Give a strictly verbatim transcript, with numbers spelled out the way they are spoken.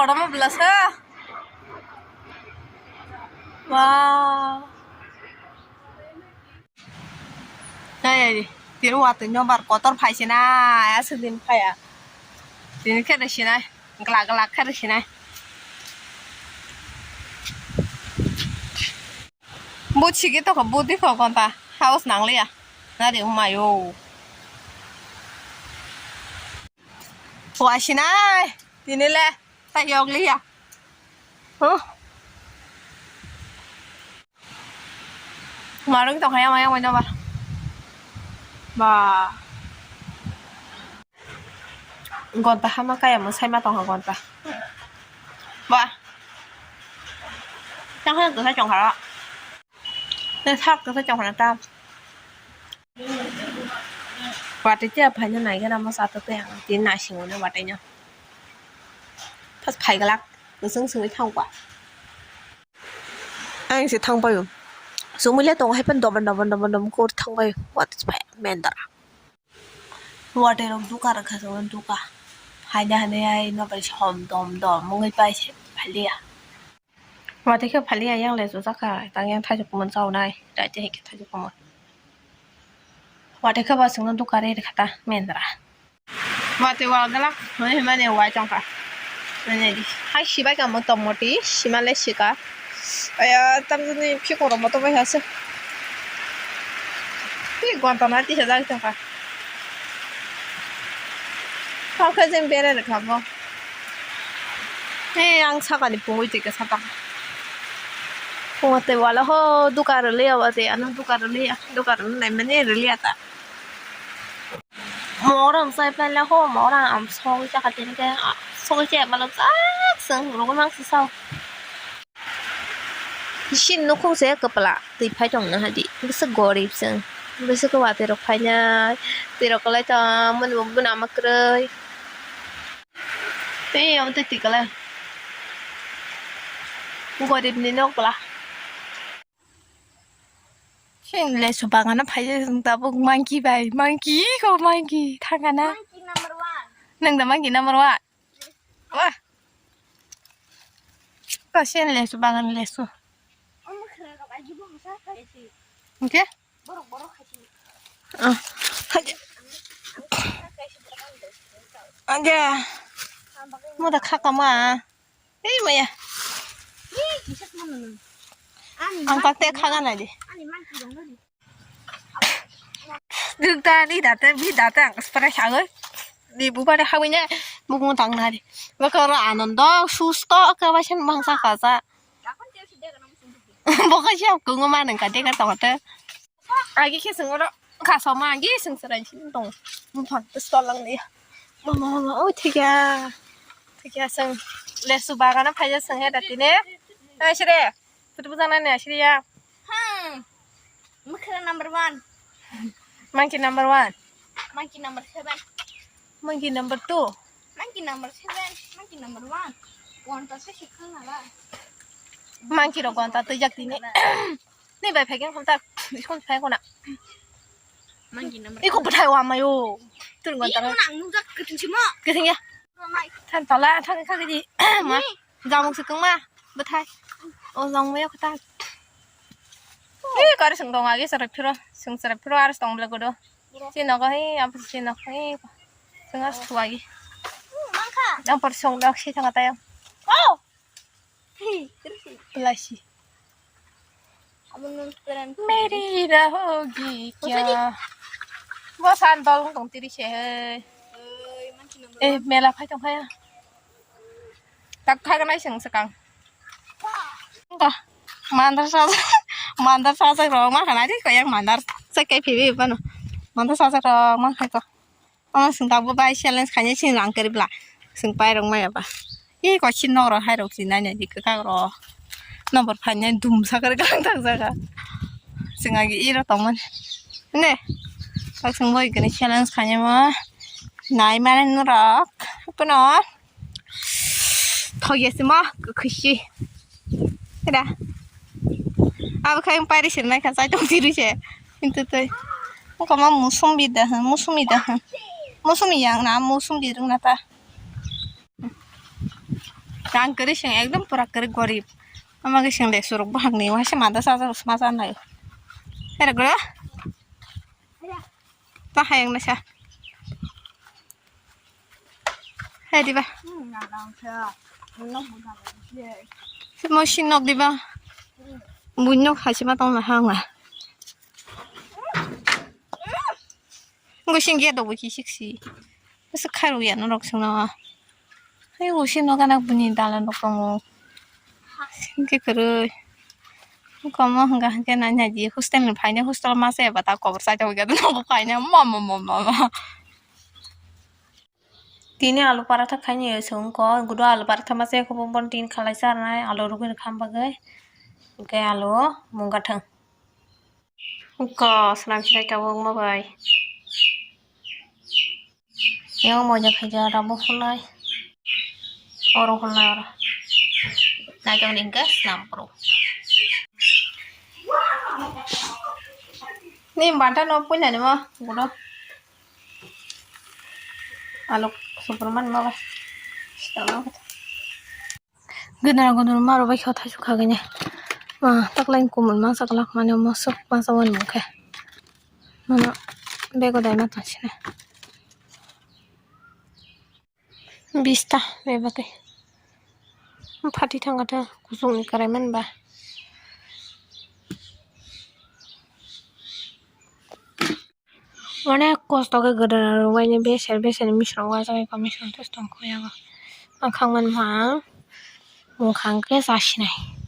Kotorma bwlasa. Wow. Nai, nai, tini watwi nobar kotor phai sinai, aswk din phaiya. Tini khe rw sinai, glak glak khe rw sinai. Bo chigi tokha, bo dikha gonta house nangliya. Nari umayo. Wa sinai, tini le ta yok liya. Huh? Marung tokha yang yang wajah ba. Ba. Gonta hama kaya mo sai ma tongha gonta. Ba. Tang hana tu sai chong hara. Tei sak kwsa chong hwnna ta. Watwi tei phaina nai gana mo sa to tei ang tini nai singwi no watwi no. Pas phai glak kwchwng singwi thang ba. Ang se thang bai. Sumui le tong hai pan doban doban doban doban ko thang bai. Watwi phai mendara. Watwi rok duka rwkha chwng duka. Haida haida ai no bai som dom dom wngwi pai se phaliya. Watwi khe phaliya yang le chujak kha, tang yang thaichuk kumun chaunai, daite hai khe thaichuk kumun. Watwi khe bo chwngno duka rw rwkha ta mendra. Watwi wa dalak hwnwi hwnmani wai tongkha. Nai di. Hai sibai ka mo tong moti, sima le sika. Aya, tamjani phikorok moto bai hase. Hi gonta na tisa jagwi tongkha. Kha khe jeng bere rwkha bo. He, ang sakani pungwi twi khe sapa. Pungo tei wala ho duka rwliya wa tei ano duka rwliya, duka rwna naimani rwliya ta. Morang sai pele ho, morang am sogwi chakha tini khe, sogwi chaya malo chak seng rwgwi mang sisao. Bisi nukhung se kwpla twi phai tong na hadi. Bisi gorib se. Bisi khe watwi rok phainai. Twi rok kwlai tong mani bo buna ma kwrwi. Tei omo tei twi kwlai. Gorib ni nok bwla. Sini lesu bagano phaijak tabuk monkey bai. Monkey ko monkey thangana. Monkey number one. Nang da monkey number one. Wah. Kasian lesu, bagan lesu. Oke? Ah. Aja. Muda khakama. Hei maya. Ang tak te khaga na di. Duk da ni date, bi date ang spray sagoi. Di bubare hawine bukung tang nari. Bakoro Anando susto ke basen bangsa kaja. Boka siap kungo manang ka deka tongte. Agi khe sengoro kasoma agi sengserai tong. Muphang to stolang ni. Mama mama oi thikya. Thikya seng lesu bagana phaija seng he datine. Ai sere. Photo bujang nai nai siriya. Hmm. Mukra number one. Monkey number one. Monkey number seven. Monkey number two. Monkey number seven. Monkey number one. One ta se shikha nala. Monkey rok one ta twijak tini. Ni bai phai khe khumta. School phai khona. Monkey number. Iko bwthai wa mayo. Turun one ta. Iko nang nujak kething simo. Kething ya. Than tola thang kha di. Ma. Jamuk swkang ma bwthai. O jong maya kwtal. Hi kari sung dong agi sarai phiro, sung sarai phiro aris tong bela godo. Si nogo hi, apa si nogo hi. Sung as thuagi. Mangkha. Yang par sung dok si thang atayang. Oh. Hi, terus si. Belai si. Abo nung keren. Meri rahogi kya. Bo san dol tong tiri se he. Oi, manchi nang. Eh, mela phai tong phai. Tak thagna seng sekang. Ka mandar sa mandar sa sa ro ma kana di ko yang mandar sa kai phi bi pano. Mandar sa sa ro ma khai ko. Ama sing tak bo bai challenge khanya sing rang kari bla. Sing pai rong ma ya ba. I ko chin nok ro hai rok si nai nai di ka ro. Number phai nai dum sa kari kang tak jaga. Sing agi i ro tong man. Ne. Tak sing boi kani challenge khanya ma. Nai mane norok. Kono. Thok ya sima, kwkhwi si. Kira. Abo khai pairi sirnai kha, chai tong tiri se. Hintu tei. Ungkha ma musumbi da hwn, musumi da hwn. Musumi yang na, musumbi rung na ta. Rang kwrwi seng ekdom pura kwrwi gorib. Ama khe seng de suruk bahang ni waisa mada sa sa ma sa nai. Hera gura. Ta hayang na sa. Hai diba. Mo sing nok diba. Bunyok hai se ma tong na hang na. Ngo sing ge do bo ki sik si. Bwswk khairok ya norok chwngno. Hai usi noga nak bini dalan rok tongo. Singke kwrwi. Komo hwnka hwnkhe nai nai di hostel ni phainai hostel masa eba ta kobor saita hwnkhe nogo phainai mama mama mama. Tini alu paratha khaini chwngko gudo alu paratha masa yakho bon tin khalai charnai alu rugwi rwkha bagwi. Hwnkhe alu munggathwng. Ko swnam sinai tabuk ma bai. Yang moja khaija rabo hulai. Oro hulai oro. Naitok ni hingke swnam pro. Ni banta no punya ni mo gudo. Alok superman ma bai. Swnam. Gwnang gwnang maro bai khe thaisu khagini. Ma taklai kumun masa kwlak mani mosok masa wan mungkhe. Mano bego dai ma tong sini. Bista bebakhe. Phati thangkha ta kusung ni karai man ba. Onek kosto khe gwdala rwbaini beser beser misrok wajakgwi komisong tongkha yago. Makhang manma ang mukhang khe chasinai.